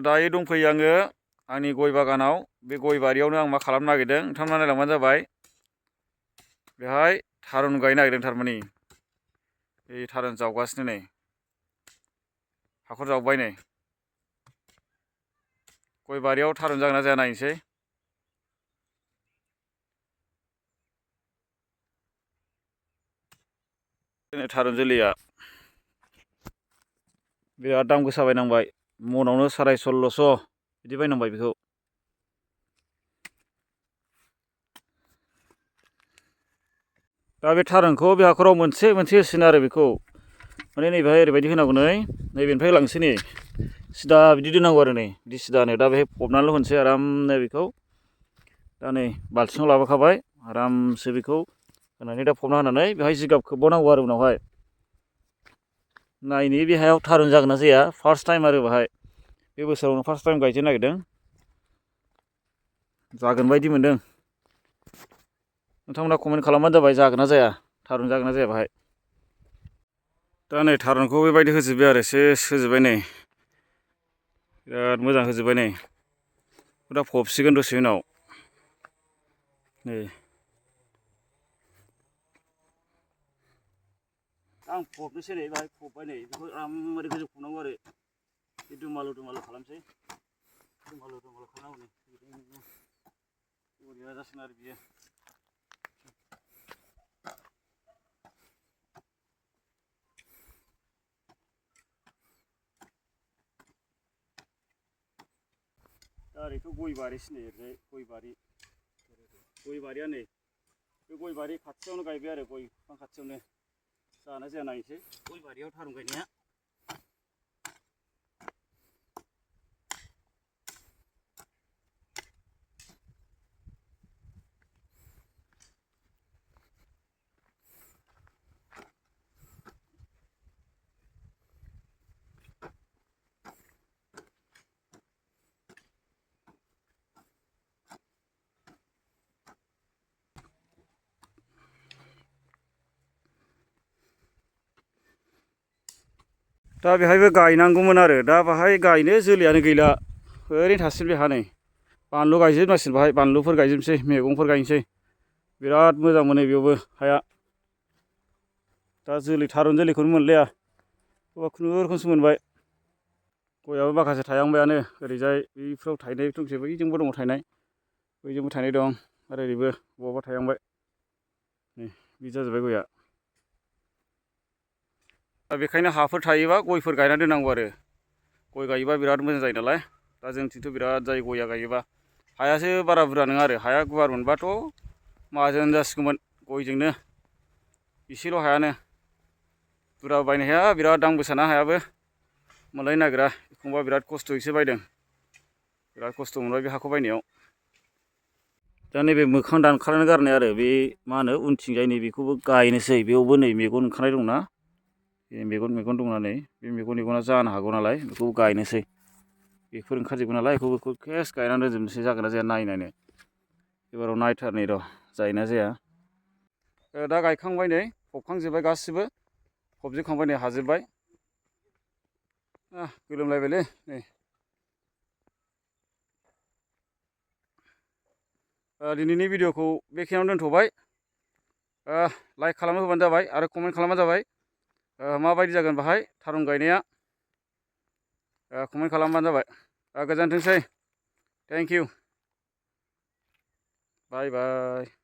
दायो दंफैयो आङो आंनि गय बागानाव। बे गय बारियावनो आं मा खालामनो नागिरदों नोंथांमोना नायलांबानो जाबाय। बेहाय थारुन गायनो नागिरदों थारमानि। बे थारुन जावगासिनो नै, हाखर जावबाय नै। गय बारियाव थारुन जागोन ना जाया नायनोसै। थारुन जोलैया बिराद दाम गोसा बायनांबाय, मनावनो 1650 बिदि बायनांबाय बेखौ। दा बे थारुनखौ बे हाखराव मोनसे मोनसे होसिनो आरो बेखौ माने नैबेहाय ओरैबायदि होनांगौ, नै नैबेनिफ्राय लांसै नै सिदा बिदि दोननांगौ आरो नै बिदि सिदानो। दा बेहाय फबनानैल' होनोसै आरामनो बेखौ। दा नै बाल्थिङाव लाबोखाबाय, आरामसे बेखौ होनानै दा फबना होनानै बेहाय जिगाब खोबबावनांगौ आरो उनावहाय। नायनि बे हायाव थारुन जागोन ना जाया, फार्स्ट टाइम आरो बेहाय बे बोसोरावनो फार्स्ट टाइम गायजेननो नागिरदों। जागोन बायदि मोनदों। नोंथांमोना कमेन्ट खालामबानो जाबाय, जागोन ना जाया, थारुन जागोन ना जाया बेहाय। दा नै थारुनखौ बेबायदि होजोब्बाय आरो सेस होजोब्बाय नै, बिराद मोजां होजोब्बाय नै। दा फबसिगोन दसे उनाव नै। आं फबनोसै नै, बाहाय फबबाय नै, बेखौ आराम ओरै गोजौ फबनांगौ आरो बे दुमालु दुमालु खालामसै। दुमालु दुमालु खालामनांगौ नै, बरिया जासिगोन आरो बियो। दा ओरैथ' गय बारिसो नै, ओरैजाय गय बारिया नै, बे गय बारि खाथियावनो गायबाय आरो गय बिफां खाथियावनो। जाना जाया नायनोसै गय बारियाव थारुन गायनाया। दा बेहायबो गायनांगौमोन आरो, दा बाहाय गायनो जोलैयानो गैला, ओरैनो थासिगोन बे हा नै। बानलु गायजोबनांसिगोन बाहाय, बानलुफोर गायजोबनोसै, मैगंफोर गायनोसै। बिराद मोजां मोनो बेयावबो हाया। दा थारुन जोलैखौनो मोनलाया, खुनुरुखुमसो मोनबाय। गयाबो माखासे थायहांबायानो, ओरैजाय बैफ्राव थायनाय दंसै, बैजोंबो दङ थायनाय, बैजोंबो थायनाय दं, आरो ओरैबो बबावबा थायहांबाय नै, बिदि जाजोब्बाय गया। दा बेखायनो हाफोर थायोबा गयफोर गायना दोननांगौ आरो, गय गायोबा बिराद मोजां जायो नालाय। दा जोंथिंथ' बिराद जायो गया गायोबा। हायासो बारा बुरजा नङा आरो, हाया गुवार मोनबाथ' माहाजोन जासिगौमोन गयजोंनो। इसेल' हायानो बुरजा बायनो हाया, बिराद दाम गोसाना हायाबो, मोनलायनो नागिरा। एखमबा बिराद खस्थ'यैसो बायदों, बिराद खस्थ' मोनबाय बे हाखौ बायनायाव। दा नैबे मोखां दानखानानै गारनाय आरो, बे मा होनो उनथिंजाय नै बेखौबो गायनोसै। बेयावबो नै मेगन ओंखारनाय दंना, बे मेगन दंना नै, बे मेगना जानो हागौ नालाय बेखौ गायनोसै। बेफोर ओंखारजोबगोन नालाय, बेखौ केस गायनानै दोनजोबनोसै, जागोन ना जाया नायनानै। एबाराव नायथारनि र', जायोना जाया। दा गायखांबाय नै, फबखांजोब्बाय गासिबो, फबजोबखांबाय नै, हाजोब्बाय। गोलोमलायबायलै नै। दिनैनि भिडिअखौ बेखिनियावनो दोनथ'बाय। लाइक खालामना होबानो जाबाय आरो कमेन्ट खालामबानो जाबाय। माबायदि जागोन बाहाय थारुन गायनाया, कमेन्ट खालामबानो जाबाय। गोजोनथोंसै, थेंक इउ, बाय बाय।